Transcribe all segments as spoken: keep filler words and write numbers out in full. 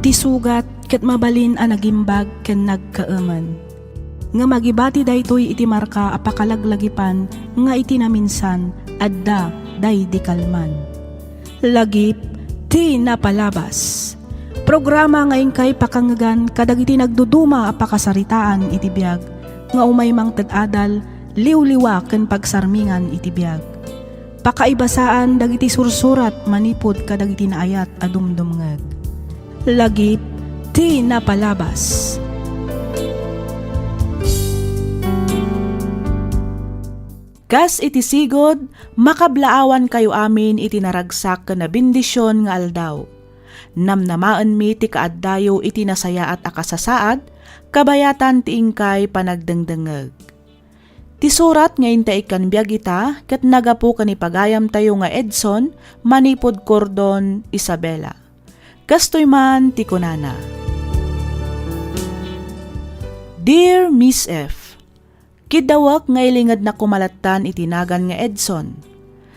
Ti sugat ket mabalin a nagimbag ken nagkaemen. Ngem agibati daytoy iti marka a pakalaglagipan nga iti naminsan, adda daydi kalman. Lagip ti napalabas. Programa nga inkay pakangegan kadagiti nagduduma a pakasaritaan iti biag nga umay mangted adal, liwliwa ken pagsarmingan iti biag. Pakaibasaan dagiti sursurat manipud kadagiti naayat a dumdumngeg. Lagip ti napalabas. Kas iti sigud, makablaawankayo amin iti naragsak ken nabendision nga aldaw. Namnamaenmi ti kaaddayo iti nasayaat a kasasaad, kabayatan ti inkay panagdengdengngeg. Ti surat nga intaikkan biag ita ket nagapu ken ni pagayamtayo nga Edson manipud Cordon, Isabela. Kastoy man ti kunana, Dear Miss F, kiddawek nga ilingednak koma lattan iti nagan nga Edson.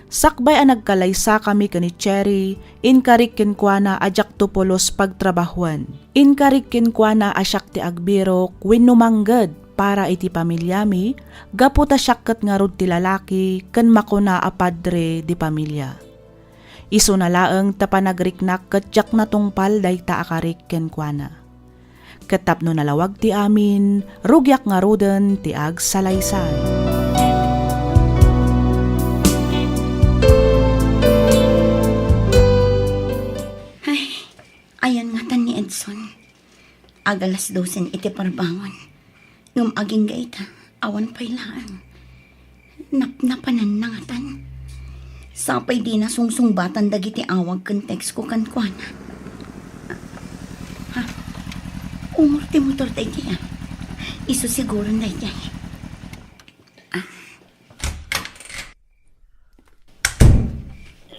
Sakbay a nagkalaysakami ken ni Cherry, inkarik kenkuana a diakto pulos pagtrabahoen. Inkarik kenkuana a siak ti agbirok wenno mangged para iti pamiliami, gapu ta siak ket ngarud ti lalaki ken makuna a padre de pamilia. Isuna laeng ta panagriknak ket diak natungpal dayta a karik kenkuana. Ket tapno nalawag ti amin, rugiak ngaruden ti agsalaysay. Ay, ayan ngatan ni Edson. Agalas dosen iti parbangon. Ngem agingga ita, awan pay laeng. Napnapananna ngatan. Sapay dina sungsungbatan dagiti awag ken text ko kenkuana. Ha? Umor ti motor daydiay, a. Isu siguron daydiay.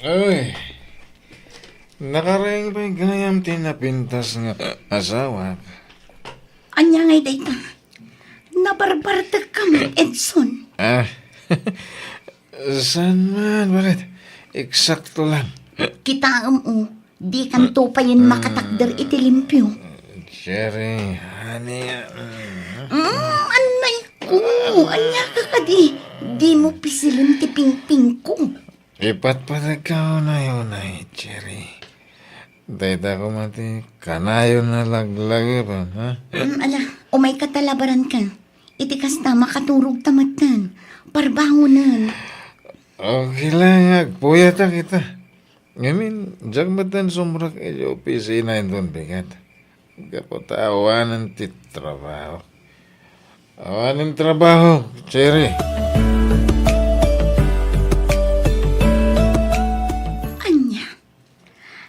Uy, nakareng pay gayam ti napintas nga asawak. Ania ngay dayta? Nabarbartek ka met, Edson. Ah, saan man? Bakit? Eksakto lang. Kitaem, o, dikanto payen makatakder iti limpio. Cherry, honey, mm. Mm, anay ko. Ania ka kadi? Dimo pisilen ti pingpingko. Ipatpateg ka unay-unay, Cherry. Dayta koma ti kanayon a laglagipen, ha? Mm, ala, umay ka ta labaran ka. Iti kasta, makaturog ta metten. Parbangonen. Okay lang, agpuyatak ita. Ngamin, diak metten sumrek iti opisina inton bigat. Gapu ta awanen ti trabaho. Awanen trabaho, Cherry. Ania?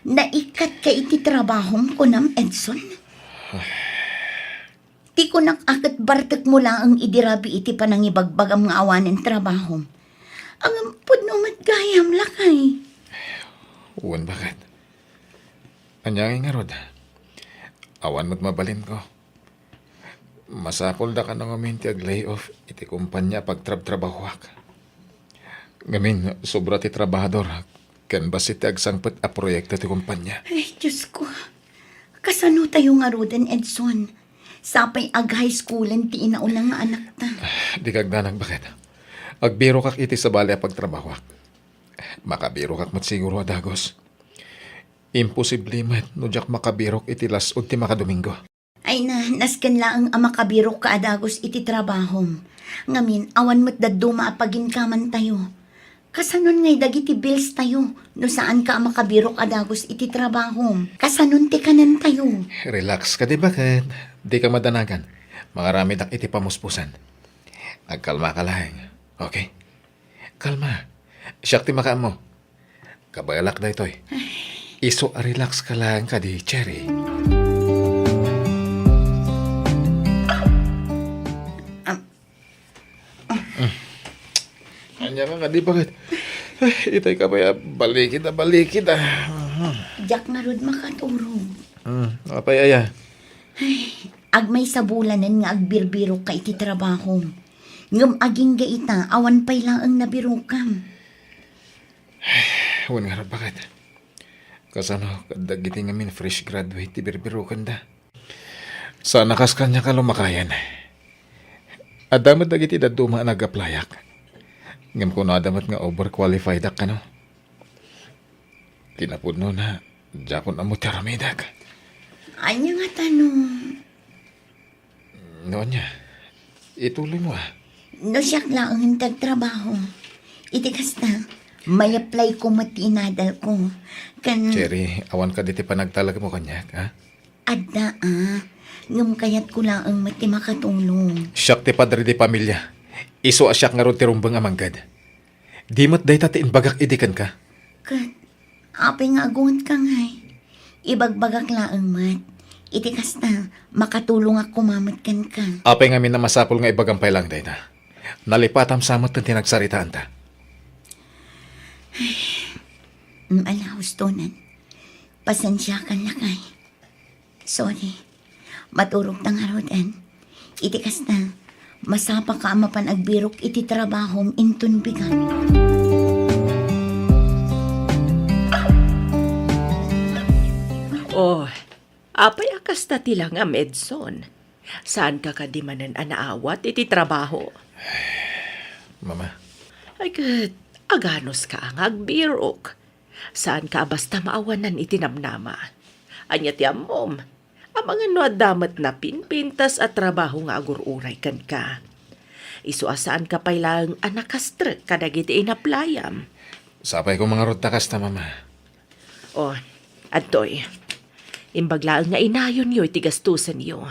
Naikkat ka iti trabahom, kunam, Edson? Ti kunak a ket bartekmo laeng idi rabii ti panangibagbagam nga awanen trabahom. Ngem pudno met gayam, lakay. Wen, baket. Ania ngay ngarud? Awan met mabalinko. Masapulda kano ngamin ti ag-layoff iti kompania a pagtrabtrabahoak. Ngamin, sobra ti trabahador ken bassit ti agsangpet a proyekto ti kompania. Ay, Diyos ko. Kasano tayo ngaruden, Edson? Sapay ag-high schoolen ti inauna nga anakta. Dika agdanag, baket. Agbirokak iti sabali a pagtrabahoak. Makabirokak met siguro a dagus. Imposible met no diak makabirok iti las-ud ti makadomingo. Ay na, nasken laeng a makabirok ka a dagus iti trabahom. Ngamin, awan met dadduma a paginkaman tayo. Kasanon ngay dagiti bills tayo no saan ka a makabirok a dagus iti trabahom? Kasanon ti kanen tayo? Relax ka, di ba, ket? Di ka madanagan. Mangaramidak iti pamuspusan. Agkalma ka laeng, okay? Kalma. Siak ti makaammo. Kabaelak daytoy. Isu a relax ka laeng kadi, Cherry. Am. Ania ka kadi, baket? Ay, itay ka pay a balikid a balikid, ah. Diak ngarud makaturog. Hmm, apay aya? Ay, agmaysa bulanen nga agbirbirok ka iti trabahom. Ngem agingga ita, awan pay laeng nabirokam. Wen ngarud, baket? Kasano kadagiti ngamin fresh graduate ti birbirokenda? Saan a kas kaniak a lumakayen. Adda met dagiti dadduma a nag-applyak. Ngem kunada met nga overqualified ak kano. Kinapudnona, diakon ammo ti aramidek. Ania ngata no? No ania, ituloy mo, a. No siak laeng ti agtrabaho, iti kasta, may-apply ko met ti inadal ko. Ken Cherry, awan kadi ti panagtalek mo kaniak, a? Adda, a. Ngem kayatko laeng met ti makatulong. Siak ti padre di pamilia. Isu a siak ngarud ti rumbeng a mangged. Di met dayta ti imbagak idi kenka. Ket apay nga agungetka ngay? Ibagbagak laeng met. Iti kasta, makatulongak koma met kenka. Apay ngamin a masapul nga ibagam pay laeng dayta? Nalipatam sa met ti nagsaritaanta. Mm, ala, hustonan. Pasensiakan, lakay. Sorry. Maturogta ngaruden. Iti kasta, masapaka a mapan agbirok iti trabahom inton bigat. Oh, apay a kasta ti langam, Edson? Saanka kadi manen a naawat iti trabaho? Mama. Ay, ket aganuska nga agbirok. Saanka a basta maawanan iti namnama. Ania ti ammom? Amangan no adda met napinpintas a trabaho nga agur-uray kenka. Isu a saanka pay laeng a nakastrek kadagiti inaplayam. Sapay koma ngarud ta kasta, Mama. O, adtoy. Imbag laeng nga inayonyo iti gastusenyo.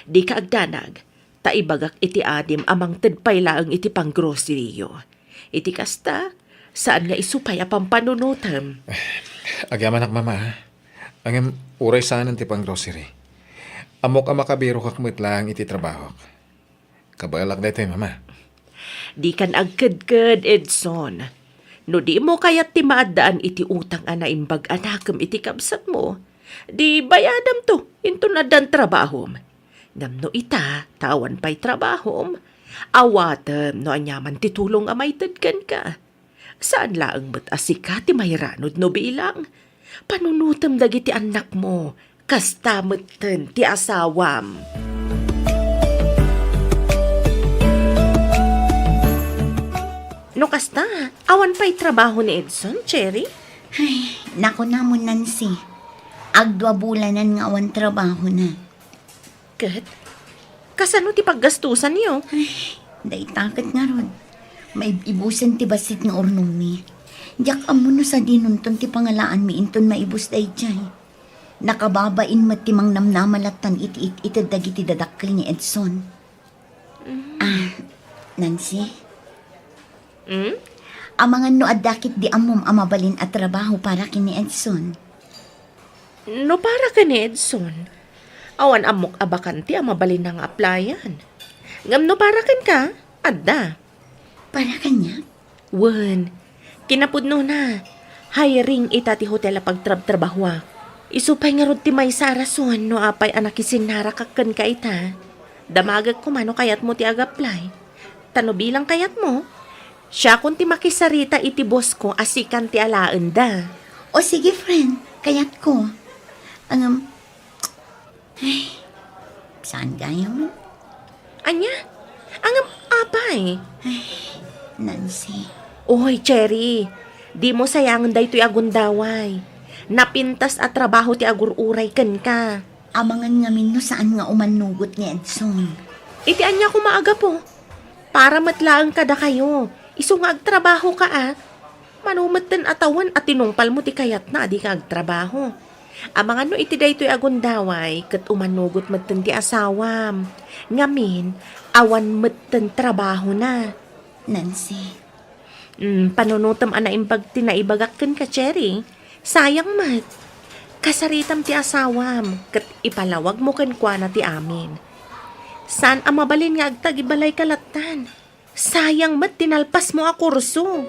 Dika agdanag, ta ibagak iti adim a mangted pay laeng iti panggroceryyo. Iti kasta, saan nga isu pay a pampanunotem. Agyamanak, Mama, a. Ngem uray saanen ti panggrocery, ammok a makabirokak met laeng iti trabahok. Kabaelak daytoy, Mama. Dikan agkedked, Edson. No dimo kayat ti maaddaan iti utang a naimbag a nakem iti kabsatmo, di bayadamto inton addan trabahom. Ngem no ita, ta awan pay trabahom, awatem no aniaman ti tulong a maited kenka. Saan laeng met a sika ti mairanod no bilang. Panunotem dagiti annakmo, kasta metten ti asawam. No kasta, awan pay trabaho ni Edson, Cherry? Ay, nakunamon, Nancy. Agdua bulanan nga awan trabahona. Ket, kasano ti paggastusanyo? Ay, dayta ket ngarud, maib-ibusen ti bassit nga urnongmi. Diak ammo no sadinonton ti pangalaanmi inton maibus daydiay. Nakababain met ti mangnamnama lattan iti it-ited dagiti dadakkel ni Edson. Mm. Ah, Nancy? Mm? Amangan no adda ketdi ammom a mabalin a trabaho para ken ni Edson. No para ken ni Edson, awan ammok a bakante a mabalinna nga applyan. Ngem no para kenka, adda. Para kaniak? Wen, kinapudnona, hiring ita ti hotel a pagtrabtrabahoak. Isu pay ngarud ti maysa a rason no apay a nakisinnarakak kenka ita. Damagek koma no kayatmo ti ag-apply. Ta no bilang kayatmo, siakon ti makisarita iti boss ko a sikan ti alaenda. O sige, friend, kayatko. Ngem, ay, saan gayam? Ania? Ngem, apay? Ay, Nancy. Oy, Cherry, dimo sayangen daytoy a gundaway. Napintas a trabaho ti agur-uray kenka. Amangan ngamin no saan nga umannugot ni Edson. Iti ania koma a gapu? Para met laeng kadakayo. Isu nga agtrabahoka a. Mano metten a tawen a tinungpalmo ti kayatna a dika agtrabaho. Amangan no iti daytoy a gundaway ket umannugot metten ti asawam. Ngamin, awan metten trabahona. Nancy. Mm, panunotem a naimbag ti naibagak kenka, Cherry. Sayang met. Kasaritam ti asawam, ket ipalawagmo kenkuana ti amin. Saan a mabalin nga agtagibalayka lattan. Sayang met ti nalpasmo a kurso.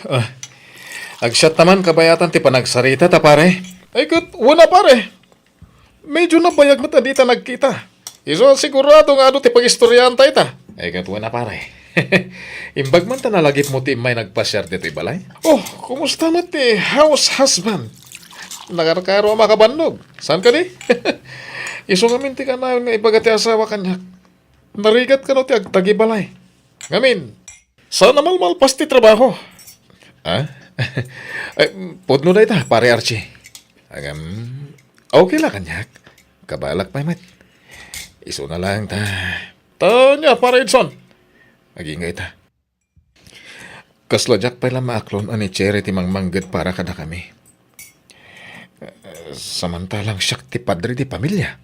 Ah, agsiatta man kabayatan ti panagsarita ta, pare. Ay, ket, wen a, pare. Medyo nabayag met a dita nagkita. Isu a sigurado nga adu ti pagistoriaanta ita. Ay, ket wen a, pare. Imbag man ta nalagipmo ti immay nagpasiar ditoy balay. Oh, kumusta met ti house husband? Nakarkaro a makabannog. Saan kadi? Isu ngamin ti kanayon nga ibaga ti asawa kaniak. Narigat kano ti agtagibalay. Ngamin, saan a malmalpas ti trabaho? Ah? Eh, pudno dayta, Pare Archie. Agam, okay la kaniak. Kabalak pay met. Isuna laeng ta. Ta ania, Pare Edson? Agingga ita. Kasla diak pay la maaklon a ni Cherry ti mangmangged para kadakami. Samantalang siak ti padre ti pamilia.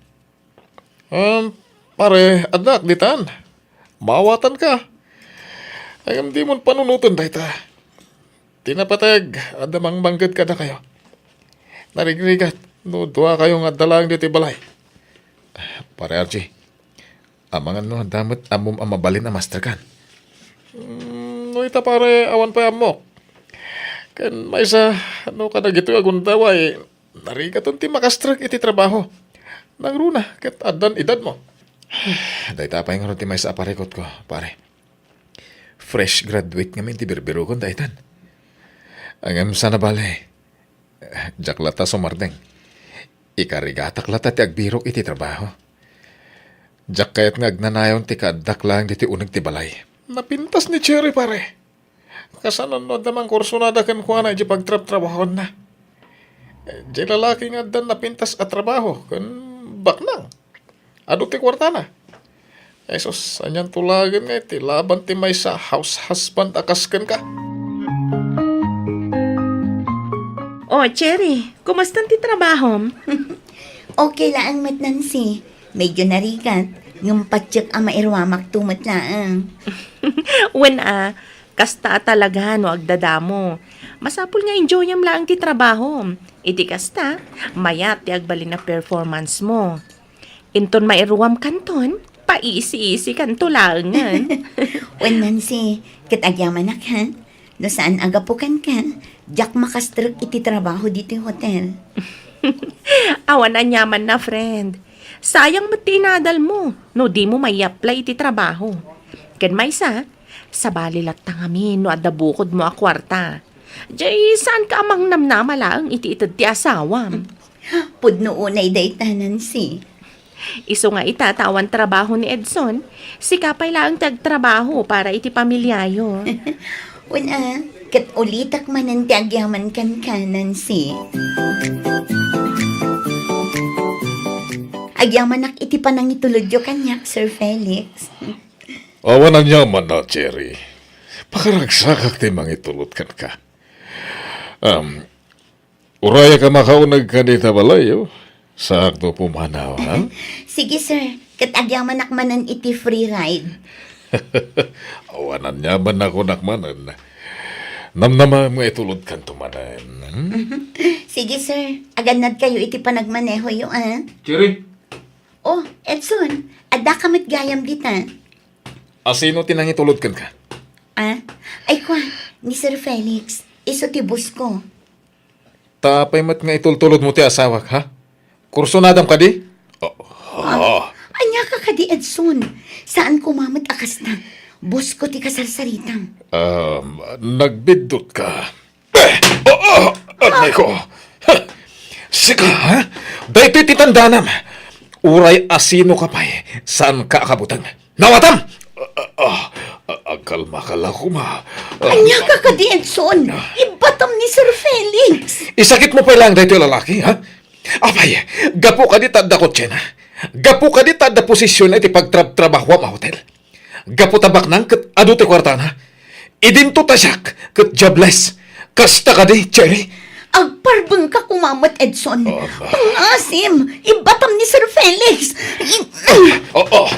Um, pare, addak ditan. Maawatanka. Ngem dimon panunoten dayta. Ti napateg, adda mangmangged kadakayo. Narigrigat no duakayo nga adda laeng ditoy balay. Pare Archie, amangan no adda met ammom a mabalin a masterkan. Mm, no ita, pare, awan pay ammok. Ken maysa, no kadagitoy a gundaway, narigaton ti makastrek iti trabaho. Nangruna ket addan edadmo. Dayta pay ngarud ti maysa a parikutko, pare. Fresh graduate ngamin ti birbiroken daytan. Ngem saan a bale, diak latta sumardeng. Ikarigatak latta ti agbirok iti trabaho. Diak kayat nga agnanayon ti kaaddak laeng ditoy uneg ti balay. Napintas ni Cherry, pare. Kasano no adda mangkursunada kenkuana iti pagtrabtrabahuanna? Diay lalaki nga addan napintas a trabaho ken baknang. Adu ti kuartana. Jesus, anian to laeng nga iti laban ti maysa a house husband a kas kenka? Oh, Cherry, kumusta ti trabahom? Okay laeng met, Nancy. Medyo narigat, ngem patiek a mairuamakto met laeng. Wen a, kasta a talaga no agdadamo. Masapul nga enjoyam laeng ti trabahom. Iti kasta, mayat ti agbalin a performance mo. Inton mairuam kanton, paisi-isi kanto laengen. Wen, Nancy, ket agyamanak, ha? No saan a gapu kenka, diak makastrek iti trabaho ditoy hotel. Awan aniamanna, friend. Sayang met ti inadal mo no dimo mai-apply iti trabaho. Ken maysa, sabali latta ngamin no adda bukodmo a kuarta. Jay, saanka a mangnamnama laeng iti ited ti asawam. Pudno unay dayta, Nancy. Isu nga ita ta awan trabaho ni Edson, sika pay laeng ti agtrabaho para iti pamiliayo. Wen a, ket ulitek manen ti agyaman kenka, Nancy. Agyamanak iti panangitulodyo kaniak, Sir Felix. Awan aniamanna, Cherry. Pakaragsakak ti mangitulod kenka. Um, Urayak a makauneg ka dita balay, oh. Sakto pumanaw, ha? Sige, sir. Ket agyamanak manen iti free ride. Awan aniamanna kunak manen. Namnamaem nga itulodkanto manen, hmm? Sige, sir. Agannadkayo iti panagmanehoyo, ah. Cherry? Oh, Edson, addaka met gayam dita. Asino ti nangitulod kenka? Ah? Ay, kua, ni Sir Felix. Isu ti boss ko. Ta apay met nga itultulodmo ti asawak, ha? Kursunadam kadi? Oh, Ah, oh. Ania ka kadi, Edson? Saan koma met a kasta. Boss ko ti kasarsaritam. Um, nagbiddutka. Eh, oh, oh, anay ko. Ha? Sika, ha? Daytoy ti tandanam. Uray asino ka pay, saan ka a kabuteng. Nawatam! Ah, ah, ah, agkalma ka la koma. Ah, Ania ka kadi, Edson? Ibbatam ni Sir Felix. Isakit mo pay lang daytoy lalaki, ha? Apay, gapu kadi ta adda kotsena. Gapu kadi ta adda posisyon iti pagtrabtrabahoam a hotel. Gapu ta baknang ket adu ti kuartana. Idinto ta siak ket jobless. Kasta kadi, Cherry? Agparbeng ka koma met, Edson. Oh, ma- Pangasim! Ibbatam ni Sir Felix! I- Oh, oh.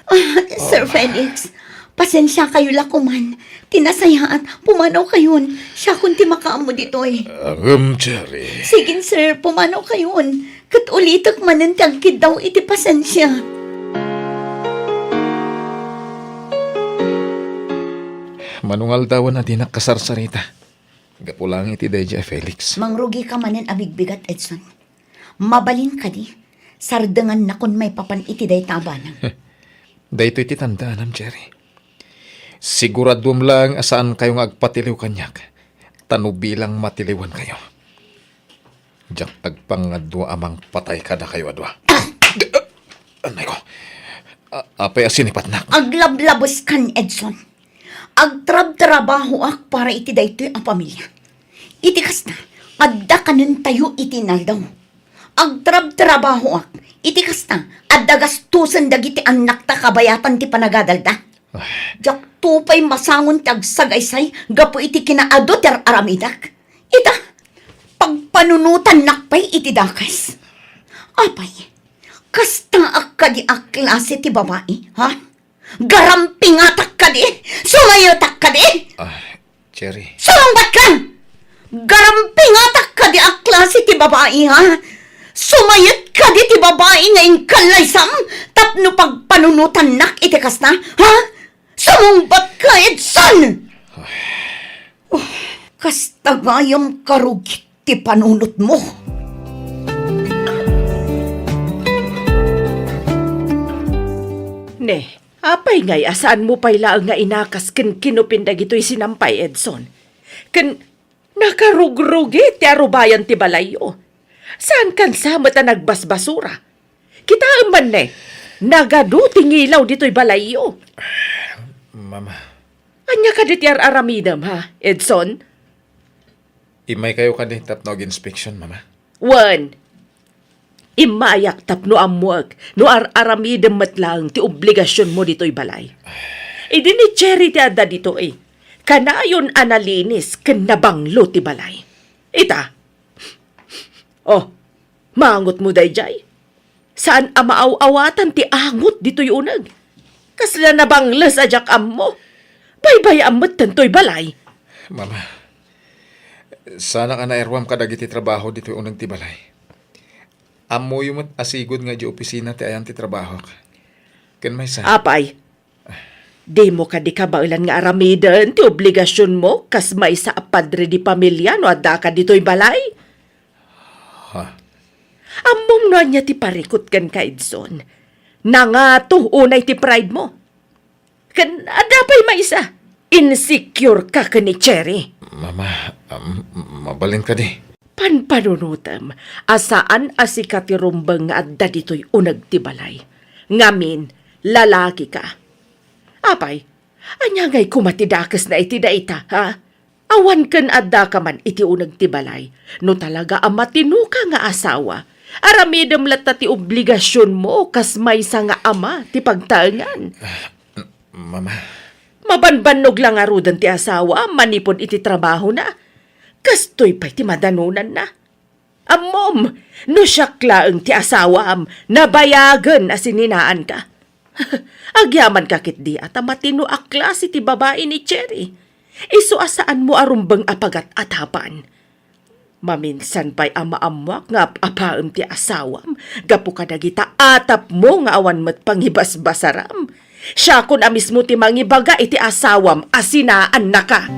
Ah, Sir Felix, pasensia kayo la koman. Ti nasayaat, pumanaw kayon. Siakon ti makaammo ditoy. Ngem, Cherry. Sige, sir, pumanaw kayon. Ket ulitek manen ti agkiddaw iti pasensia. Mano nga aldawen a dinak kasarsarita. Gapu lang iti daydiay a Felix. Mangrugi ka manen a bigbigat, Edson. Mabalin kadi, sardengannakon maipapan iti dayta a banag. Daytoy ti tandaanam, Cherry. Siguraduem laeng a saankayo nga agpatiliw kaniak, ta no bilang matiliwankayo, diak agpangadua a mangpatay kadakayo a dua. Anay ko. A-, apay a sinipatnak? Aglablabeskan, Edson. Agtrabtrabahoak para iti daytoy a pamilia. Iti kasta, adda kanentayo iti inaldaw. Agtrabtrabahoak. Iti kasta, adda gastusen dagiti annakta kabayatan ti panagadalda. Ay. Diakto pay masangon ti agsagaysay gapu iti kinaadu ti ar-aramidek. Ita, pagpanunotannak pay iti dakes. Apay, kastaak kadi a klase ti babai, ha? Garampingatak kadi? Sumayetak kadi? Ah, Cherry. Sumungbatka! Garampingatak kadi a klase ti babai, ha? Sumayet kadi ti babai nga inkallaysam tapno pagpanunotannak iti kasta, ha? Sumungbatka, Edson! Oh, kasta gayam karugit ti panunotmo. Ne, apay ngay a saanmo pay laeng nga inakas ken kinupin dagitoy sinampay, Edson? Ken nakarugrugi ti arubayan ti balayyo. Saankan sa met a nagbasbasura. Kitaem man ne, nagadu ti ngilaw ditoy balayyo. Mama. Ania kadi ti ar-aramidem, ha, Edson? Immaykayo kadi tapno aginspeksiyon, Mama? Wen, immayak tapno ammuek no ar-aramidem met laeng ti obligasionmo ditoy balay. Idi ni Cherry ti adda ditoy, kanayon a nalinis ken nabanglo ti balay. Ita. Oh, maangotmo daydiay? Saan a maaw-awatan ti angot ditoy uneg. Kasla nabangles a diak ammo. Baybay-am metten toy balay. Mama, saanak a nairuam kadagiti trabaho ditoy uneg ti balay. Ammoyo met a sigud nga idiay opisina ti ayan ti trabahok. Ken maysa. Apay, dimo kadi kabaelan nga aramiden ti obligasionmo kas maysa a padre de pamilia no addaka ditoy balay? Ha? Ammom no ania ti parikut kenka, Edson? Nangato unay ti pride mo. Ken adda pay maysa, insecure ka ken ni Cherry. Mama, um, mabalin kadi? Panpanunotem a saan a sika ti rumbeng nga adda ditoy uneg ti balay. Ngamin, lalaki ka. Apay, ania ngay koma ti dakesna iti dayta, ha? Awan ken adda ka man iti uneg ti balay. No talaga a matinoka nga asawa, aramidem latta ti obligasionmo kas maysa nga ama ti pagtaengan. Mama. Mabanbannog la ngaruden ti asawam manipud iti trabahona. Kastoy pay ti madanonanna. Ammom, no siak laeng ti asawam, nabayagen a sininaanka. Agyamanka ketdi a ta matino a klase ti babai ni Cherry. Isu a saanmo a rumbeng a pagat-atapan. Maminsan pay a maammoak nga ap-apaem ti asawam gapu kadagita atapmo nga awan met pangibasbasaram. Siakon a mismo ti mangibaga iti asawam a sinaannaka.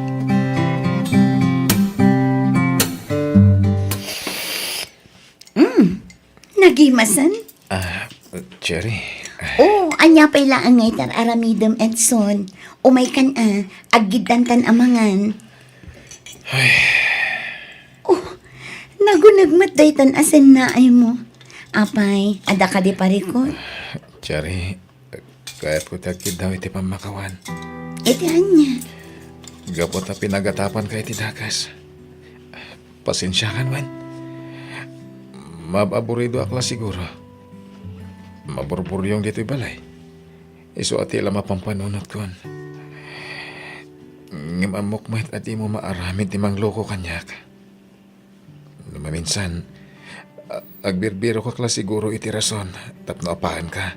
Mm, nagimasen? Ah, Cherry. Oh, ania pay laeng nga itar aramidem, Edson? Umaykan a, aggiddantan a mangan. Ay. Oh, naguneg met daytan a sennaaymo. Apay, adda kadi parikut? Cherry, kayatko ti agkiddaw iti pammakawan. Iti ania? Gapu ta pinagatapanka iti dakes. Pasensiakan man. Maab-aburidoak la siguro. Maburburyong ditoy balay. Isu a ti la mapampanunot kon. Ngem ammok met a dimo maaramid ti mangloko kaniak. No maminsan, a-, agbirbirokak la siguro iti rason tapno apaanka.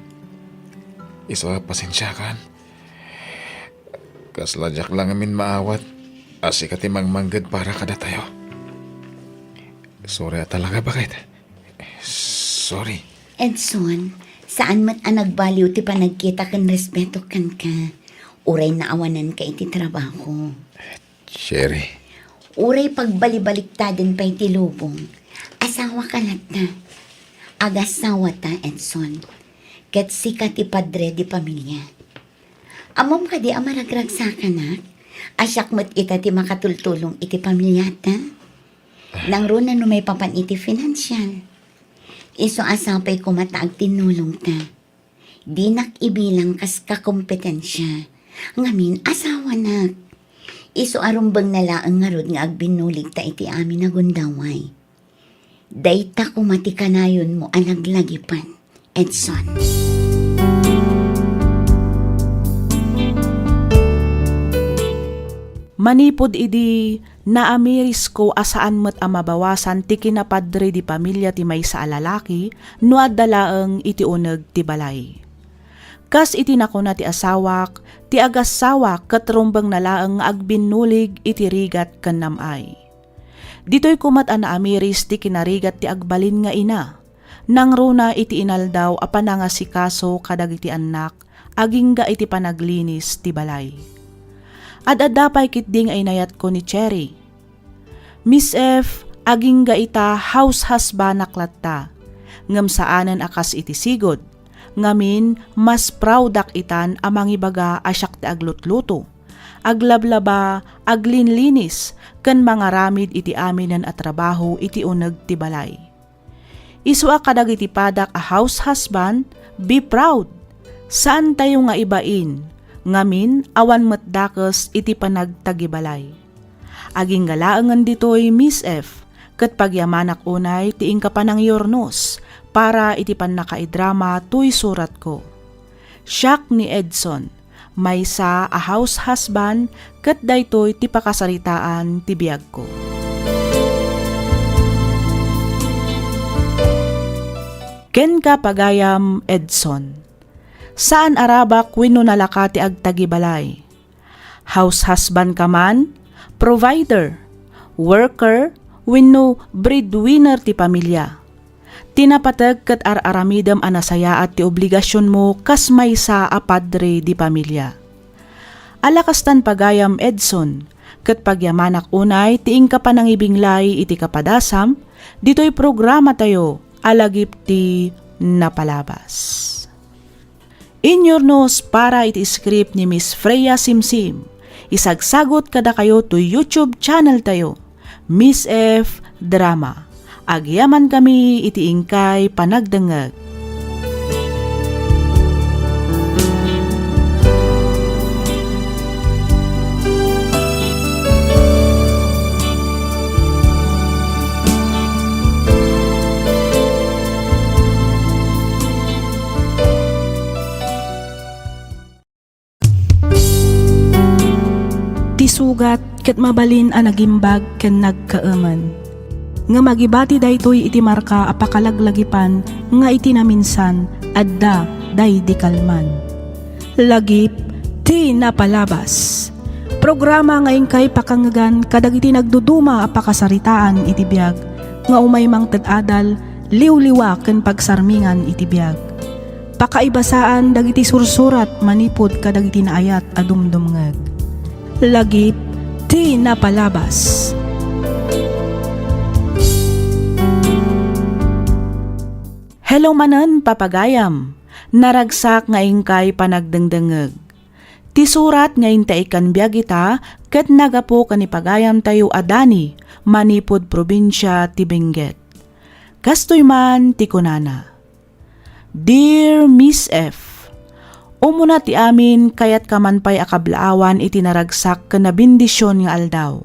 Isu a pasensiakan. Kasla diak la ngamin maawat a sika ti mangmangged para kadatayo. Sorry a talaga, baket. Sorry. Edson, saan met a nagbaliw ti panagkita ken respeto kenka. Uray naawananka iti trabaho. Cherry. Uray pagbalibaliktaden pay ti lubong. Asawaka latta. Agasawata, Edson. Ket sika ti padre de pamilia. Ammom kadi a maragragsakanak? A siak met ita ti makatultulong iti pamiliata? Nangruna no maipapan iti finansial. Isu a sapay koma ta agtinnulongta. Dinak ibilang kas kakompetensia. Ngamin, asawanak. Isu a rumbengna laeng ngarud nga agbinnuligta iti amin a gundaway. Dayta koma ti kanayonmo a laglagipen, Edson. Manipud idi, naamirisko a saan met a mabawasan ti kinapadre di pamilia ti maysa a lalaki no adda laeng iti uneg ti balay. Kas iti nakuna ti asawak, ti agassawak ket rumbengna laeng nga agbinnulig iti rigat ken nam-ay. Ditoy koma met a naamiris ti kinarigat ti agbalin nga ina. Nangruna iti inaldaw a panangasikaso kadagiti annak, agingga iti panaglinis ti balay. Ad-adda pay ketdi nga inayatko ni Cherry. Miss F, agingga ita house husband-ak latta. Ngem saanen a kas iti sigud. Ngamin, mas proud-ak itan a mangibaga a siak ti aglutluto, aglablaba, aglinlinis, ken mangaramid iti aminen a trabaho iti uneg ti balay. Isu a kadagiti padak a house husband, be proud. Saantayo nga ibain, ngamin awan met dakes iti panagtagibalay. Agingga laengen ditoy, Miss F, ket pagyamanak unay ti inka panangiyurnos para iti pannakaidrama toy suratko. Siak ni Edson, maysa a house husband, ket daytoy ti pakasaritaan ti biagko. Kenka, pagayam Edson, saan a rabak wenno nalaka ti agtagibalay. House husband ka man, provider, worker, wenno breadwinner ti pamilia. Ti napateg ket ar-aramidem a nasayaat ti obligasionmo kas maysa a padre di pamilia. Ala kastan, pagayam Edson, ket pagyamanak unay ti inka panangibinglay iti kapadasam ditoy programatayo a Lagip ti Napalabas. Inyurnos para iti script ni Miss Freya Simsim. Isagsagut kadakayo toy YouTube channel tayo, Miss F Drama. Agyamankami iti inkay panagdengngeg. Ti sugat ket mabalin a nagimbag ken nagkaemen. Ngem agibati daytoy iti marka a pakalaglagipan nga iti naminsan adda daydi kalman. Lagip ti Napalabas. Programa nga inkay pakangngegan kadagiti nagduduma a pakasaritaan iti biag nga umay mangted adal, liwliwa ken pagsarmingan iti biag. Pakaibasaan dagiti sursurat manipud kadagiti naayat a dumdumngeg. Lagip ti Napalabas. Hello manen, papagayam. Naragsak nga inkay panagdengdengngeg. Ti surat nga intayak ken biag ita ket nagapu ken ni pagayamtayo a Dani manipud probinsia ti Benguet. Kastoy man ti kunana, Dear Miss F, umuna ti amin, kayatka man pay a kablaawan iti naragsak ken nabendision nga aldaw.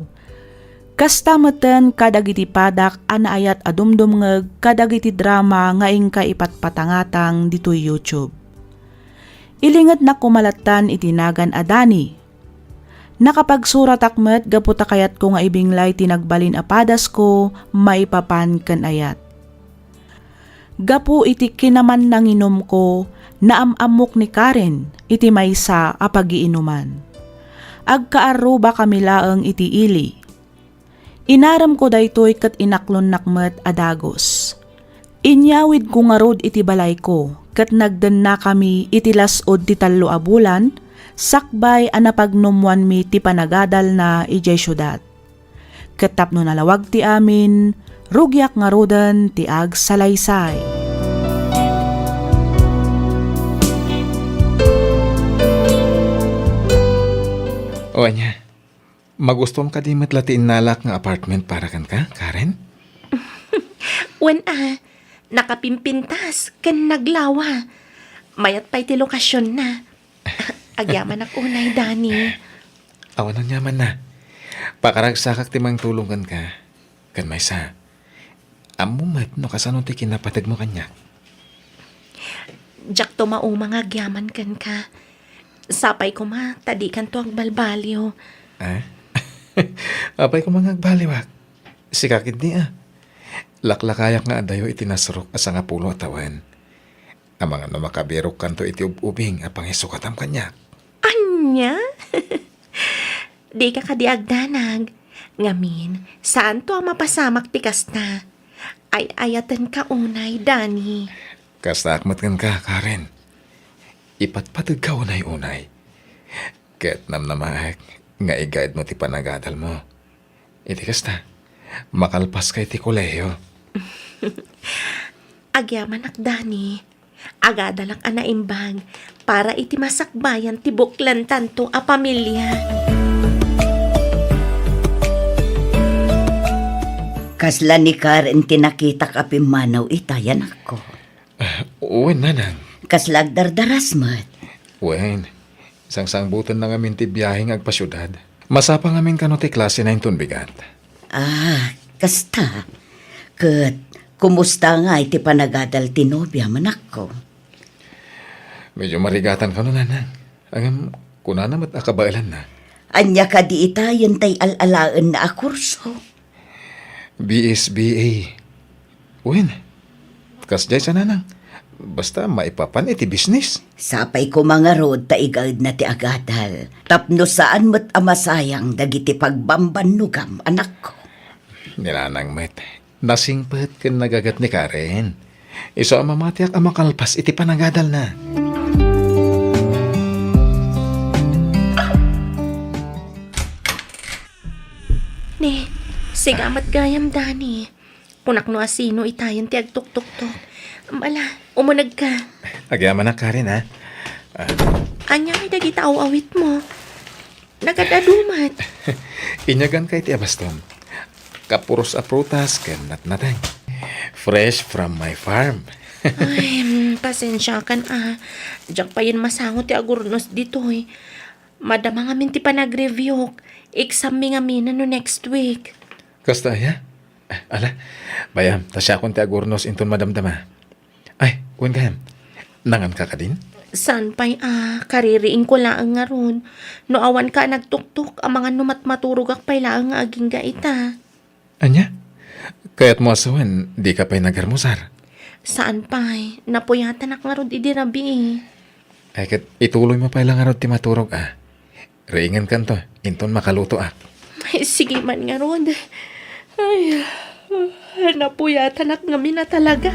Kasta metten kadagiti padak a naayat a dumdumngeg kadagiti drama nga inka ipatpatangatang ditoy YouTube. Ilingednak koma lattan iti nagan a Dani. Nakapagsuratak met gapu ta kayatko nga ibinglay ti nagbalin a padasko maipapan ken ayat. Gapu iti kinamannanginumko, naam-ammok ni Karen iti maysa a pagiinuman. Agkaarrubakami laeng iti ili. Inaremko daytoy ket inaklonnak met a dagus. Inyawidko ngarud iti balayko ket nagdennakami iti las-ud ti tallo a bulan sakbay a napagnummoanmi ti panagadalna idiay siudad. Ket tapno nalawag ti amin, rugiak ngaruden ti agsalaysay. O ania, magustom kadi met la ti innalak nga apartment para kenka, Karen? Wen a, nakapimpintas ken naglawa. Mayat pay ti lokasionna. Agyamanak unay, Danny. Awan aniamanna. Pakaragsakak ti mangtulong kenka. Ken maysa, ammom met no kasano ti kinapategmo kaniak. Diakto mauma nga agyaman kenka. Sapay koma ta dikanto agbalbaliw. Ah? Apay koma nga agbaliwak? Sika ketdi a. Laklakayak nga adayo iti nasrok a sangapulo a tawen. Amangan no makabirokkanto iti ub-ubing a pangisukatam kaniak. Ania? Dika kadi agdanag. Ngamin, saanto a mapasamak ti kasta. Ay-ayatenka unay, Danny. Kastaak met kenka, Karen. Ipatpategka unay-unay. Ket namnamaek nga igaedmo ti panagadalmo. Iti kasta, makalpaska iti kolehio. Agyamanak, Danny. Agadalak a naimbag para iti masakbayan ti buklantanto a pamilia. Kasla ni Karen ti nakitak a pimmanaw ita, anakko. Ah, wen, nanang. Kasla agdardaras met. Wen, sangsangbutenna ngamin ti biahe nga agpasiudad. Masapa ngamin kano ti klasena inton bigat. Ah, kasta. Ket, kumusta ngay ti panagadal ti nobiam, anakko? Medyo marigatan kano, nanang. Ngem, kunana met a kabaelanna. Ania kadi ita, daytay al-alaenna a kurso? B S B A. Wen, kasdiay sa, nanang. Basta maipapan iti bisnis. Sapay koma ngarud ta igaedna ti agadal. Tapno saan met a masayang dagiti pagbambannogam, anakko. Ni nanang met, nasingpet ken nagagat ni Karen. Isu a mamatiak a makalpas iti panagadalna. Ne, sigamat gayam, Dani. Kunak no asino itayen ti agtuktuktok. Ala, umunegka. Agyamanak, Karen, ha? Ah. Ania ngay dagita aw-awitmo? Nagad-adu met. Inyagan kay ti abastom. Kapuros a prutas ken natnateng. Fresh from my farm. Ay, mm, pasensiakan a. Diak payen masango ti agurnos ditoy. Madama ngamin ti panagreviewk. Exam mi ngamin no next week. Kasta aya? Ala, bay-am, ta siakon ti agurnos inton madamdama. Ay, wen gayam, nanganka kadin? Saan pay a, kaririingko laeng ngarud. No awanka a nagtuktok, amangan no matmaturogak pay laeng nga agingga ita. Ania? Kayatmo a sawen, dika pay nagarmusar? Saan pay, napuyatanak ngarud idi rabii. Ay, ket ituloymo pay la ngarud ti maturog a. Riingenkanto, inton makalutoak. Ay, sige man ngarud. Ay, napuyatanak ngamin a talaga.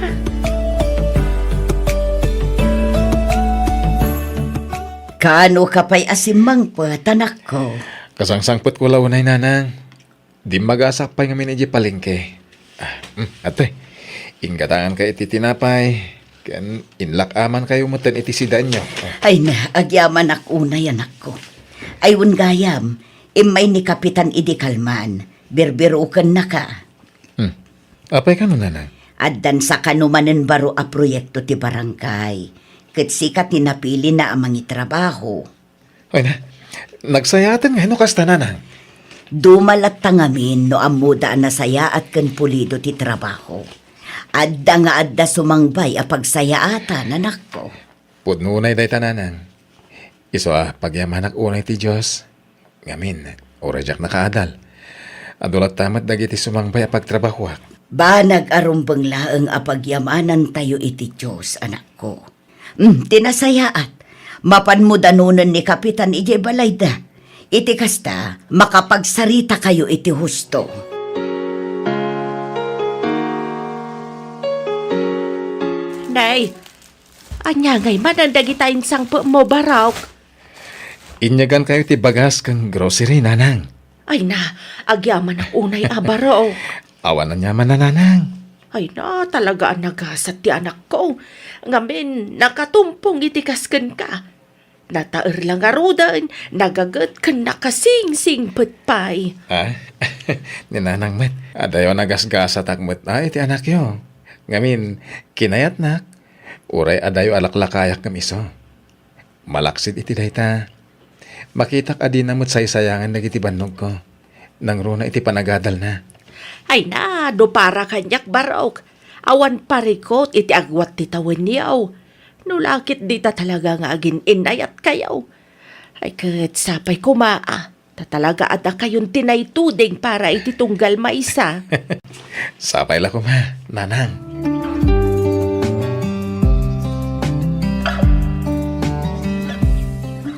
Kaano ka pay a simmangpet, anakko? Kasangsangpetko la unay, nanang. Dimmagasak pay ngamin idiay palengke. Ah, mm, atoy. Inggatangankayo iti tinapay, ken inlak-amankayo metten iti sidaenyo. Ah. Ay na, agyamanak unay, anakko. Ay, wen gayam, immay ni Kapitan idi kalman, birbirokennaka. Hmm. Apay kano, nanang? Addan sakano manen baro a proyekto ti barangay, ket sika ti napilina a mangitrabaho. Ay na, nagsayaaten ngay no kasta, nanang. Duma latta ngamin no ammoda a nasayaat ken pulido ti trabaho. Adda nga adda sumangbay a pagsayaatan, anakko. Pudno unay dayta, nanang. Isu a pagyamanak unay ti Dios. Ngamin, uray diak nakaadal. Adu latta met dagiti sumangbay a pagtrabahoak. Banag a rumbeng laeng a pagyamanantayo iti Dios, anakko. Hmm, ti nasayaat, mapanmo danonen ni Kapitan idiay balayda. Iti kasta, makapagsaritakayo iti husto. Nay, ania ngay manen dagita insangpetmo, barok? Inyagankayo ti bagas ken grocery, nanang. Ay na, agyamanak unay a barok. Awan aniaman a, nanang. Ay na, talaga a nagasat ti anakko. Ngamin, nakatumpong iti kas kenka. Nataer la ngaruden, nagaget ken nakasingsingpet pay. Ah, ni nanang met, adayo a nagasgasatak met a iti anakyo. Ngamin, kinayatnak, uray adayo a laklakayak ngem isu. Malaksid iti dayta, makitak a dina met saysayangan dagiti bannogko, nangruna iti panagadalna. Ay na, no para kaniak, barok, awan parikut iti agwat ti tawenyo. No la ket dita talaga nga agin-innayatkayo. Ay ket sapay koma a, ta talaga a dakayon ti naituding para iti tunggal maysa. Sapay la koma, nanang.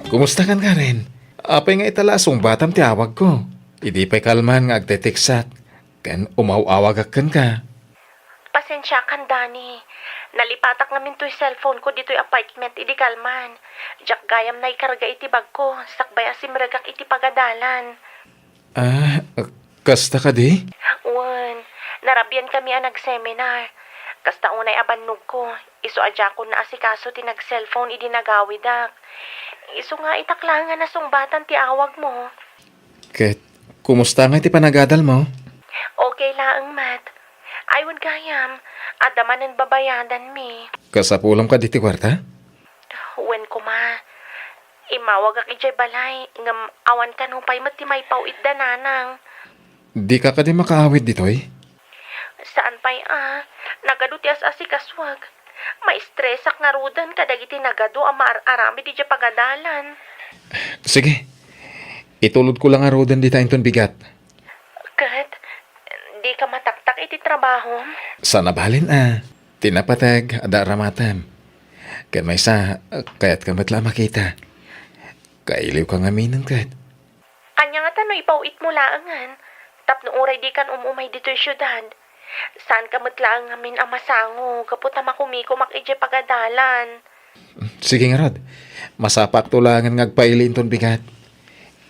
Kumusta kan, Karen? Apay nga ita la a sungbatam ti awagko? Idi pay kalman nga agteteksak, ken umaw-awagak kenka. Pasensiakan, Dani. Nalipatak ngamin toy cellphone ko ditoy apartment idi kalman. Diak gayam naikarga iti bagko, sakbay a simregak iti pagadalan. Ah, kasta kadi? Wen, narabian kami a nag-seminar. Kasta unay a bannogko, isu a diakon naasikaso ti nag-cellphone idi nagawidak. Isu nga itak laeng a nasungbatan ti awagmo. Ket, kumusta nga ti panagadalmo? Okay laeng met. Ay, wen gayam, adda manen babayadanmi. Kasapulam kadi ti kuarta? Wen koma. Immawagak idiay balay, ngem awan kano pay met ti maipaw-itda, nanang. Dika kadi makaawid ditoy? Saan pay a, nagadu ti as-asikasuak. Maistresak ngaruden kadagiti nagadu a maar-aramid idiay pagadalan. Sige, itulodko la ngaruden dita inton bigat. Ket, dika mataktak iti trabahom? Saan a balin a, ti napateg, adda aramatem. Ken maysa, kayatka met la a makita. Kailiwka ngaminen ket. Ania ngata no ipaw-itmo laengen, tapno uray dikan um-umay ditoy siudad? Saanka met laeng ngamin a masango gapu ta makumikomak idiay pagadalan. Sige ngarud, masapakto laengen nga agpaili inton bigat.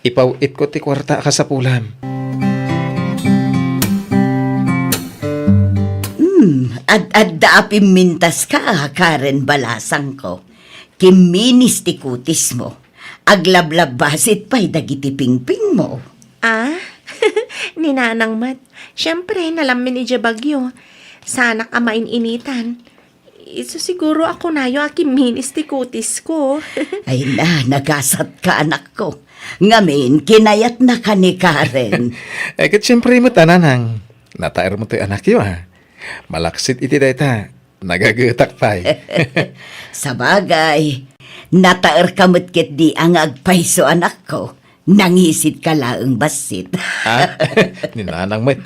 Ipaw-itko ti kuarta a kasapulam. Hmm, ad-adda a pimmintaska, Karen, balasangko. Kimminis ti kutismo. Aglablabasit pay dagiti pingpingmo. Ah? Ni nanang met. Siempre, nalammin idiay bagyo. Saanak a main-initan. Isu siguro a kunayo a kimminis ti kutisko. Ay na, nagasatka, anakko. Ngamin, kinayatnaka ni Karen. Eh, ket siempre met a, nanang. Nataermo toy anakyo, a. Malaksid iti dayta, nagagetak pay. Sabagay, nataerka met ketdi a nga agpayso, anakko. Nangisidka laeng bassit. Ah, ni nanang met.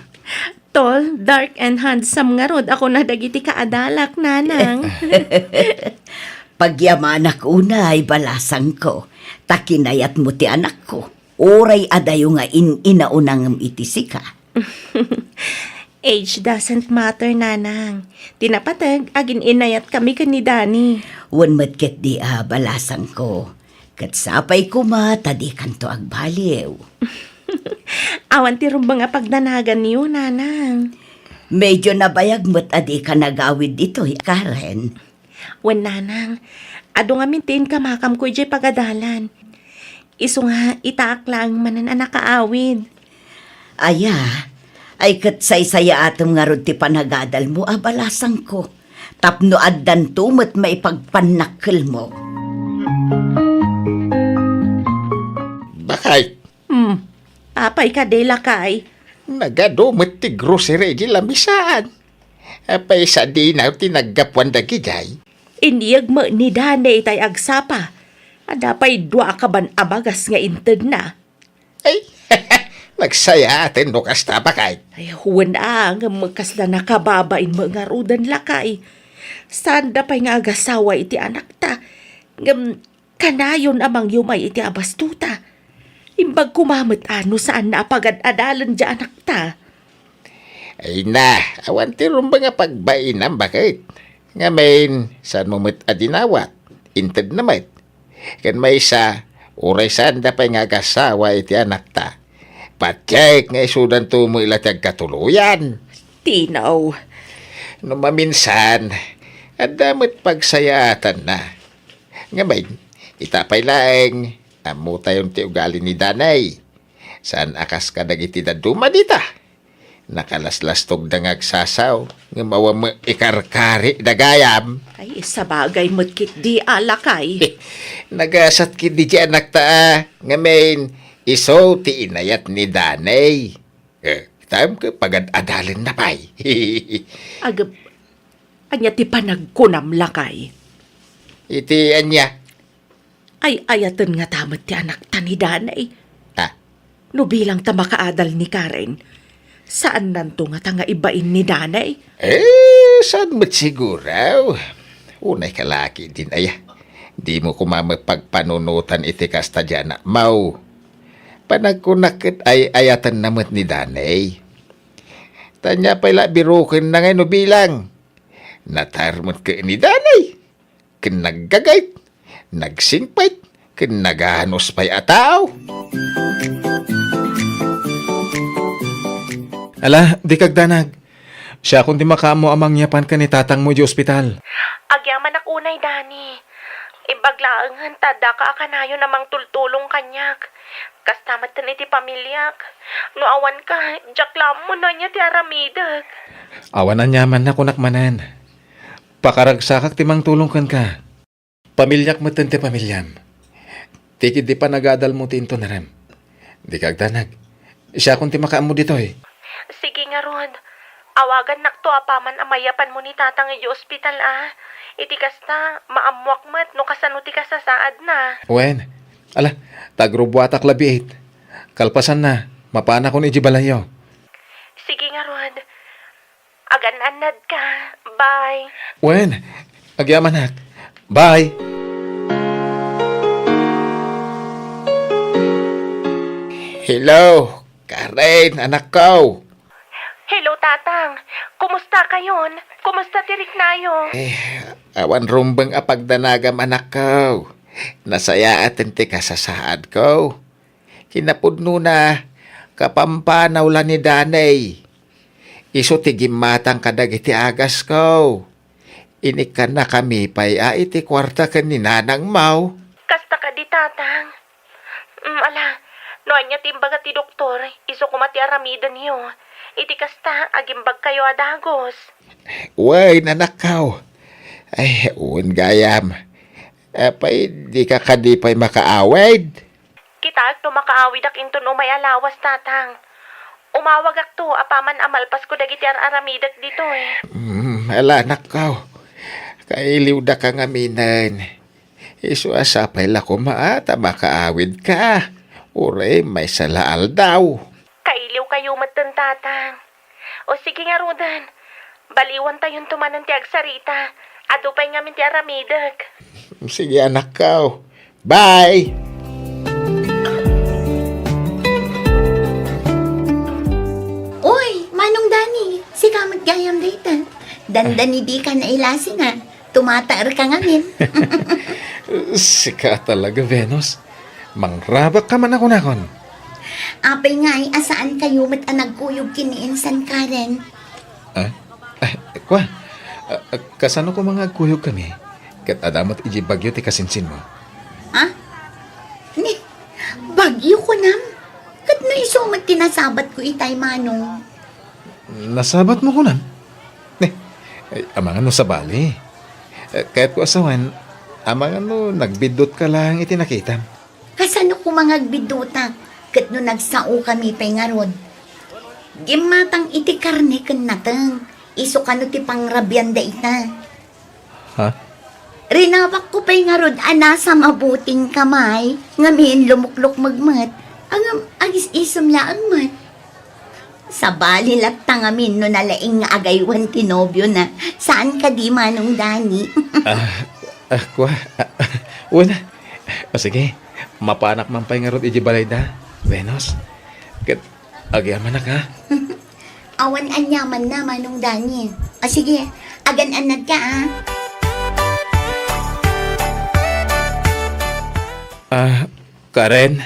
Tall, dark, and handsome ngarud a kuna dagiti kaadalak, nanang. Pagyamanak unay, balasangko, ta kinayatmo ti anakko. Uray adayo nga in-inauna ngem iti sika. Age doesn't matter, nanang. Ti napateg, agin-inayatkami ken ni Dani. Wen met ketdi a, balasangko. Ket sapay koma ta dikanto agbaliw. Awan ti rumbeng a pagdanaganyo, nanang. Medyo nabayag met a dika nagawid ditoy, Karen. Wen, nanang, adu ngamin ti inkamakamko idiay pagadalan. Isu nga, itaak laeng manen a nakaawid. Aya, ay ket saysayaatem ngarud ti panagadalmo a balasangko, tapno addanto met maipagpannakkelmo. Bakay. Hmm, apay kadi, lakay? Nagadu met ti grocery idi lamisaan. Apay sadinaw ti naggapuan dagidiay? Inyeg met ni Dani itay agsapa. Adda pay dua a kaban a bagas nga intedna. Ay, nagsayaaten no kasta, bakay. Ay, wen a, ngem kasla nakababain met ngaruden, lakay. Saanda pay nga agasawa iti anakta. Ngem kanayon a mangyumay iti abastuta. Imbag koma met a no saanna a pagad-adalen diay anakta. Ay na, awan ti rumbeng a pagbainam, baket. Ngamin, saanmo met a dinawat? Intedna met. Ken maysa, uray saanda pay nga agasawa iti anakta, patiek nga isudanto met la ti agkatuloyan. Tinaw. No maminsan, adda met pagsayaatanna. Ngamin, Ita pay laeng, ammotayon ti ugali ni Danay. Saan a kas kadagiti dadduma dita. Nakalaslastogda nga agsasaw, ngem awan met ikarkarida gayam. Ay, sabagay met ketdi a lakay. Nagasat ketdi ti anakta a, ngamin, isu ti inayat ni Danay. Eh, tam ka pagad-adalenna pay. Ag-, ania ti panagkunam, lakay? Iti ania? Ay-ayaten ngata met ti anakta ni Danay. Ah. No bilang ta makaadal ni Karen, saannanto ngata nga ibain ni Danay? Eh, saan met siguro? Unay ka laki din, aya. Dimo koma mapagpanunotan iti kasta diay anakmo. Panagkunak ket ay-ayatenna met ni Danay. Ta ania pay la birokenna ngay no bilang. Natarmet ket ni Danay. Ken naggagayt, nagsingpet, ken naganus pay a tao. Ala, dika agdanag. Siakon ti makaammo a mangyapan ken ni tatangmo idiay ospital. Agyamanak unay, Dani. Imbag laengen ta addaka a kanayon a mangtultulong kaniak. Kasta metten iti pamiliak. No awanka, diak la ammo no ania ti aramidek. Awan aniaman a kunak manen. Pakaragsakak ti mangtulong kenka. Pamiliak metten ti pamiliam. Ti ketdi panagadalmo ti inton rem. Dika agdanag. Siakon ti makaammo ditoy. Sige ngarud. Awagannakto apaman a mayapanmo ni tatang idiay ospital a. Iti kasta, maammoak met no kasano ti kasasaadna. Wen, ala, ta agrubbuatak la biit. Kalpasanna, mapanakon idiay balayyo. Sige ngarud. Agan-annadka. Bye. Wen, agyamanak. Bye. Hello, Karen, anakko. Hello, Tatang. Kumusta kayon? Kumusta ti riknayo? Eh, awan rumbeng a pagdanagam, anakko. Nasayaat ti kasasaadko. Kinapudnona, kapampanaw la ni Danay. Isu ti gimmatang kadagiti agasko. Inikkannakami pay a iti kuarta ken ni nanangmo. Kasta kadi, Tatang. Mm, ala, no ania ti imbaga ti doktor, isu koma ti aramidenyo. Iti kasta, agimbagkayo a dagus. Wen, anakko. Ay, wen gayam. Apay, dika kadi pay makaawid? Kitaek no makaawidak inton umay a lawas, Tatang. Umawagakto apaman a malpasko dagiti ar-aramidek ditoy. Mm, ala, anakko. Kailiwdaka ngaminen. Isu a sapay la koma a ta makaawidka. Uray maysa la aldaw. Kailiwkayo metten, Tatang. O sige ngaruden, baliwantayonto manen ti agsarita. Adu pay ngamin ti aramidek. Sige, anakko. Bye! Uy, Manong Dani, sika met gayam dayta. Dandani dika nailasinga. Tumataerka ngamin. Sika talaga, Venus. Mangrabakka man a kunakon. Apay ngay a saankayo met a nagkuyog ken ni Insan Karen? Ah? Ah, kua, ah, ah, kasano koma nga agkuyogkami? Ket adda met idiay bagyo ti kasinsinmo. Ha? Ni, bagyo kunam? Ket no isu met ti nasabatko itay, Manong. Nasabatmo kunam? Ni, ay, amangan no sabali. Eh, kayatko a sawen, amangan no nagbiddutka laeng iti nakitam. Kasano koma nga agbiddutak ket no nagsaokami pay ngarud? Gimmatang iti karne ken nateng, isu kano ti pangrabianda ita. Ha? Rinawakko pay ngarud a nasa mabuting kamay, ngamin lumuklukmeg met, ngem agis-isem laeng met. Sabali latta ngamin no nalaing nga agaywan ti nobiona. Saan kadi, Manong Dani? Ah, ah, kua, ah, ah, wen. O sige, mapanak man pay ngarud idiay balayda, Venus. Ket agyamanak, ha? Awan aniamanna, Manong Dani. O sige, agan-annadka, ha? Ah, Karen?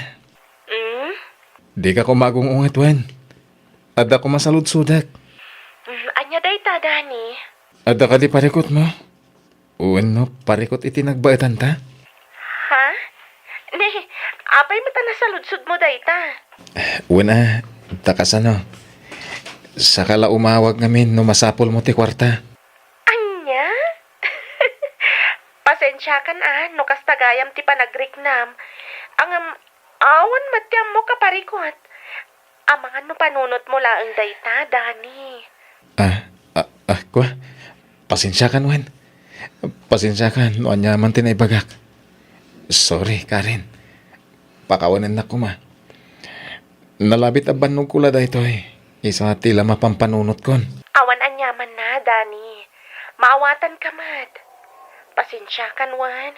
Mm? Dika koma agung-unget wen. Adda koma saludsodak. Mm, ania dayta, Dani? Adda kadi parikutmo? Wenno parikut iti nagbaetanta? Ha? Apay met a nasaludsodmo dayta? Wen a, ta kasano? Saka la umawag ngamin no masapulmo ti kuarta. Ania? Pasensiakan a no kasta gayam ti panagriknam. Ngem, awan met ti ammok a parikut. Amangan no panunotmo laeng dayta, Dani. Ah, ah, ah, kua? Pasensiakan, wen. Pasensiakan no aniaman ti naibagak. Sorry, Karen. Pakawanennak koma. Nalabit a bannogko la daytoy. Isu ti la mapampanunotko. Awan aniamanna, Dani. Maawatanka met. Pasensiakan, wen.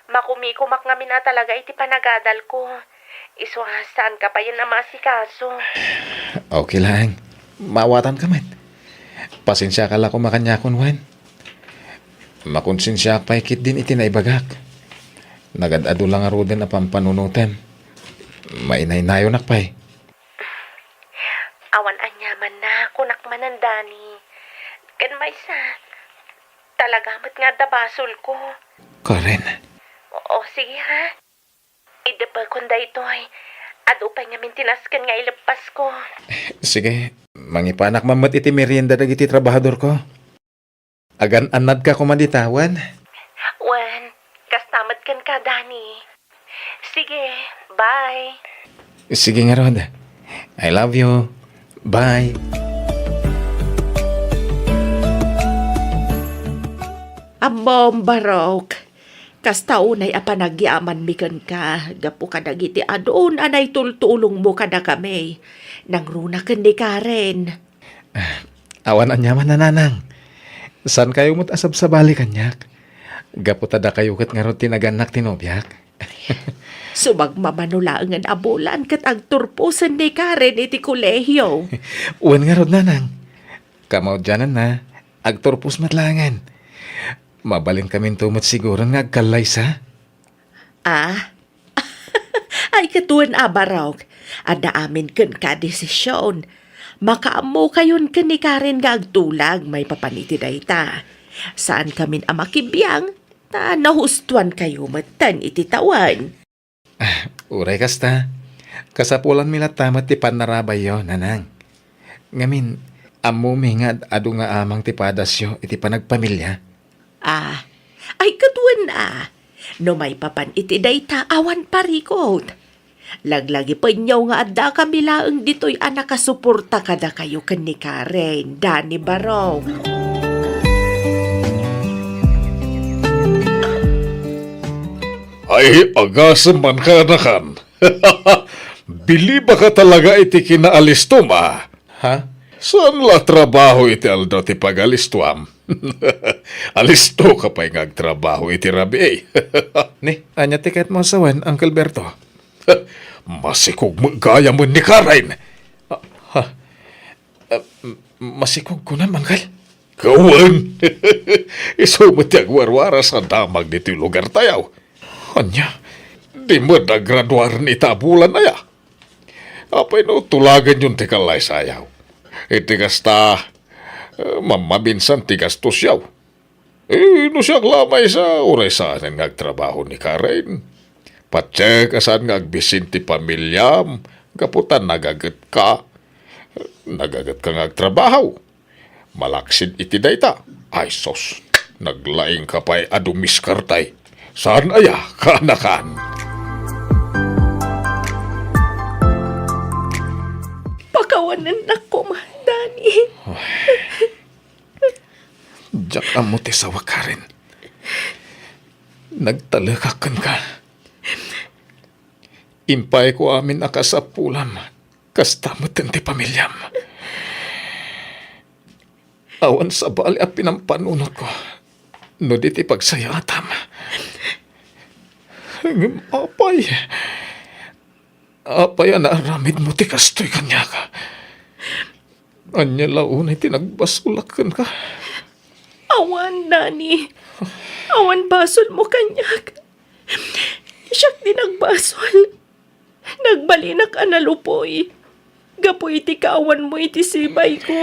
Makumikomak ngamin a talaga iti panagadalko. Isu a saanka payen a maasikaso. Okay laeng. Maawatanka met. Pasensiaka la koma kaniakon, wen. Makonsensiaak pay ketdin iti naibagak. Nagad-adu la ngaruden a pampanunotem. Mainaynayonak pay. Awan aniamanna, kunak manen, Dani. Ken maysa, talaga met nga adda basolko. Karen. O, sige, ha? Idepekon daytoy. Adu pay ngamin ti nasken nga ileppasko. Sige, mangipanak man met iti merienda dagiti trabahadorko. Agan-annadka koma dita, wen? Wen, kasta met kenka, Dani. Sige, bye. Sige ngarud. I love you. Bye. Ammom, Barok. Kasta unay a panagyamanmi kenka, gapu kadagiti adun a naitultulongmo kadakami. Nangruna ken ni Karen. Ah, awan aniaman, nanang. Saankayo met a sabsabali kaniak? Gapu ta dakayo ket ngarud ti nagannak ti nobiak. Sumagmamano laengen a bulan ket agturposen ni Karen iti kolehio. Wen ngarud, nanang. Kamaudiananna, agturpos met laengen. Mabalinkaminto met siguron nga agkallaysa. Ah? Ay, ket wen a, Barok. Adda amin kenka a desision. Makaammokayon ken ni Karen nga agtulag maipapan iti dayta. Saankamin a makibiang, ta nahustoankayo metten iti tawen. Uray kasta, kasapulanmi latta met ti pannarabayyo, nanang. Ngamin, ammomi nga ad-adu nga amang ti padasyo iti panagpamilia. Ah, ay, ket wen a, no maipapan iti dayta, awan parikut. Laglagipenyo nga addakami laeng ditoy a nakasuporta kadakayo ken ni Karen, Dani, Barok. Ay, agasem man, kaanakan. Bilibaka talaga iti kinaalistom a. Ha? Saan la trabaho iti aldaw ti pagalistuam? Alistoka pay nga agtrabaho iti rabii. Ni, ania ti kayatmo a sawen, Uncle Berto? Masikog met gayam ni Karen. Ah, ha? Ah, m-, masikog kunam, Uncle? Wen! Isu met ti agwarwaras a damag ditoy lugartayo. Ania? Di met agraduaren ita a bulan aya? Apay no tulagenyon ti kallaysayo? Iti kasta, eh, mammaminsan ti gastosyo. Eh, no siak la maysa, uray saanen nga agtrabaho ni Karen. Patiek a saan nga agbisin ti pamiliam, gapu ta nagagetka. Nagagetka nga agtrabaho. Malaksid iti dayta. Ay sus, naglaingka pay a dumiskarte. Saan aya, kaanakan? Pakawanennak koma, Dani. Diak ammo ti sawa, Karen. Nagtalekak kenka. Impayko amin a kasapulam. Kasta metten ti pamiliam. Awan sabali a pinampanunotko no di ti pagsayaatam. Ngem apay? Apay a naaramidmo ti kastoy kaniak? Ania la unay ti nagbasolak kenka? Awan, Dani. Awan basolmo kaniak. Siak ti nagbasol. Nagbalinak a nalupoy gapu iti kaawanmo iti sibayko.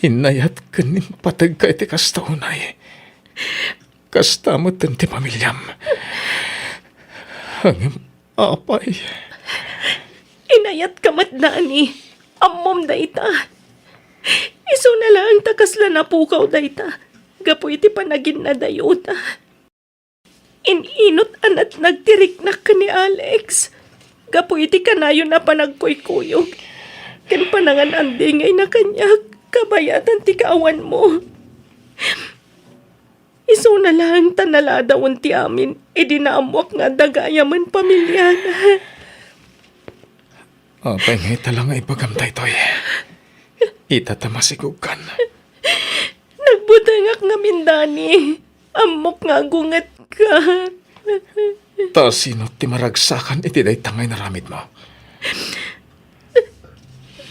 Inayat ken impategka iti kasta unay. Kasta metten ti pamiliam. Ngem, apay? Inayatka met, Dani. Ammom dayta. Isuna laeng ta kasla napukaw dayta gapu iti panaginnadayota. In-inut a natnag ti riknak ken ni Alex gapu iti kanayon a panagkuykuyog ken panangan-andingayna kaniak kabayatan ti kaawanmo. Isuna laeng ta naladawen ti amin idi naammoak nga adda gayamen pamiliana. Apay nga ita la nga ibagam daytoy? Ita ta masigugkan. Nagbutengak ngamin, Dani. Ammok nga agungetka. Ta sino ti maragsakan iti dayta nga inaramidmo?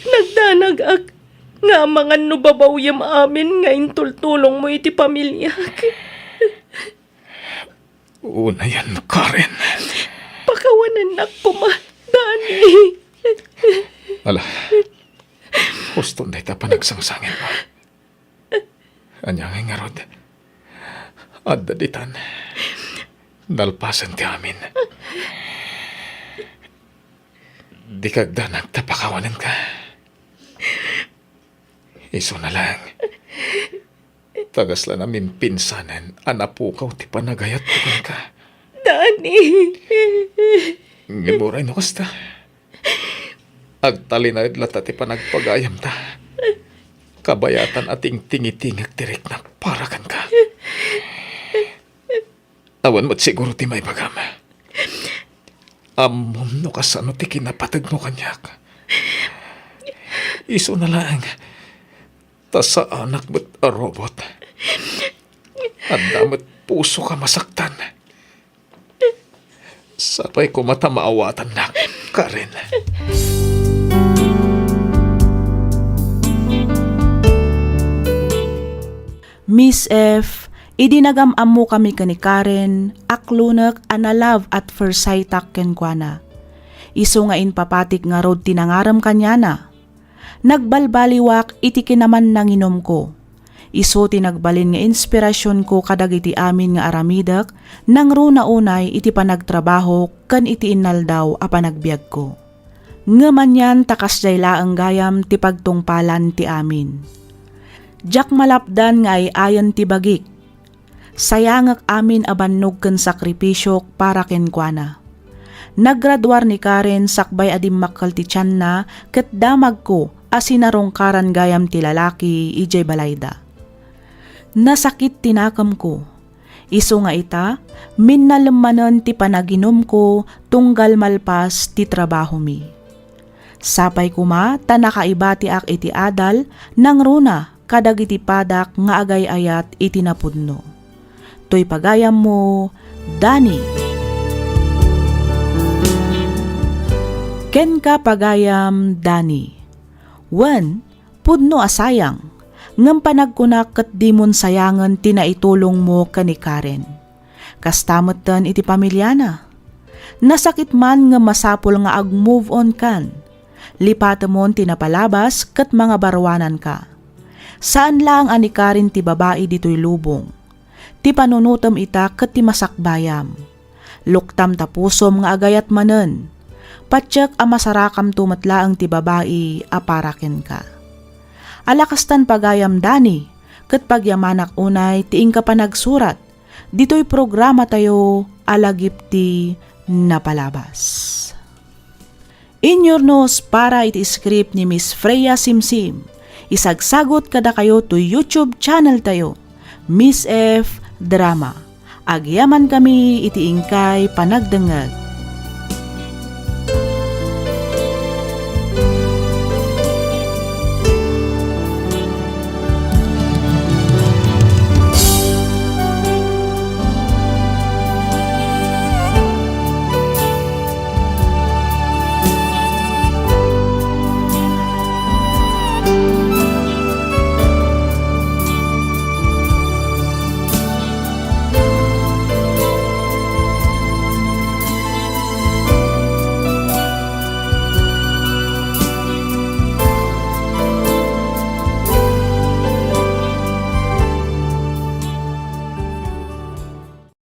Nagdanagak nga amangan no babawyem amin nga intultulongmo iti pamiliak. Unayen, Karen. Pakawanennak koma, Dani. Ala, huston dayta panagsangsangenmo. Ania ngay ngarud? Adda ditan. Nalpasen ti amin. Dika agdanag ta pakawanenka. Isuna laeng. Ta kasla namimpinsanen a napukaw ti panagayatko kenka. Dani! Ngem uray no kasta, agtalinaed latta ti panagpagayamta. Kabayatan a tingtingitingek ti riknak para kenka. Awan met siguro ti maibagam. Ammom no kasano ti kinapategmo kaniak. Isuna laeng, ta saanak met a robot. Adda met pusok a masaktan. Sapay koma ta maawatannak, Karen. Miss F, idi nagam-ammokami ken ni Karen, aklonek a na-love at first sight-ak kenkuana. Isu nga impapatik ngarud ti nangarem kaniana. Nagbalbaliwak iti kinamannanginomko. Isu ti nagbalin nga inspirasionko kadagiti amin nga aramidek, nangruna unay iti panagtrabahok ken iti innaldaw a panagbiagko. Ngem anian ta kasdiay laeng gayam ti pagtungpalan ti amin. Diak malapdan nga ay-ayen ti bagik. Sayangek amin a bannog ken sakripisiok para kenkuana. Naggraduar ni Karen sakbay a dimmakkel ti tianna ket damagko a sinarungkaran gayam ti lalaki idiay balayda. Nasakit ti nakemko. Isu nga ita, minnalem manen ti panaginumko tunggal malpas ti trabahomi. Sapay koma ta nakaibatiak iti adal nangruna kadagiti padak nga agay-ayat iti napudno. Toy pagayammo, Dani. Kenka pagayam, Dani. Wen, pudno a sayang, ngem panagkunak ket dimon sayangen ti naitulongmo ken ni Karen. Kasta metten iti pamiliana. Nasakit man ngem masapul nga ag-move on kan. Lipatemon ti napalabas ket mangabaruananka. Saan laeng a ni Karen ti babai ditoy lubong. Ti panunotem ita ket ti masakbayam. Luktam ta pusom nga agayat manen. Patiek a masarakamto met laeng ti babai a para kenka. Ala kastan pagayam Dani, ket pagyamanak unay ti inka panagsurat ditoy programatayo a Lagip ti Napalabas. Inyurnos para iti script ni Miss Freya Simsim. Isagsagut kadakayo to YouTube channel tayo, Miss F Drama. Agyaman kami iti inkay panagdengngeg.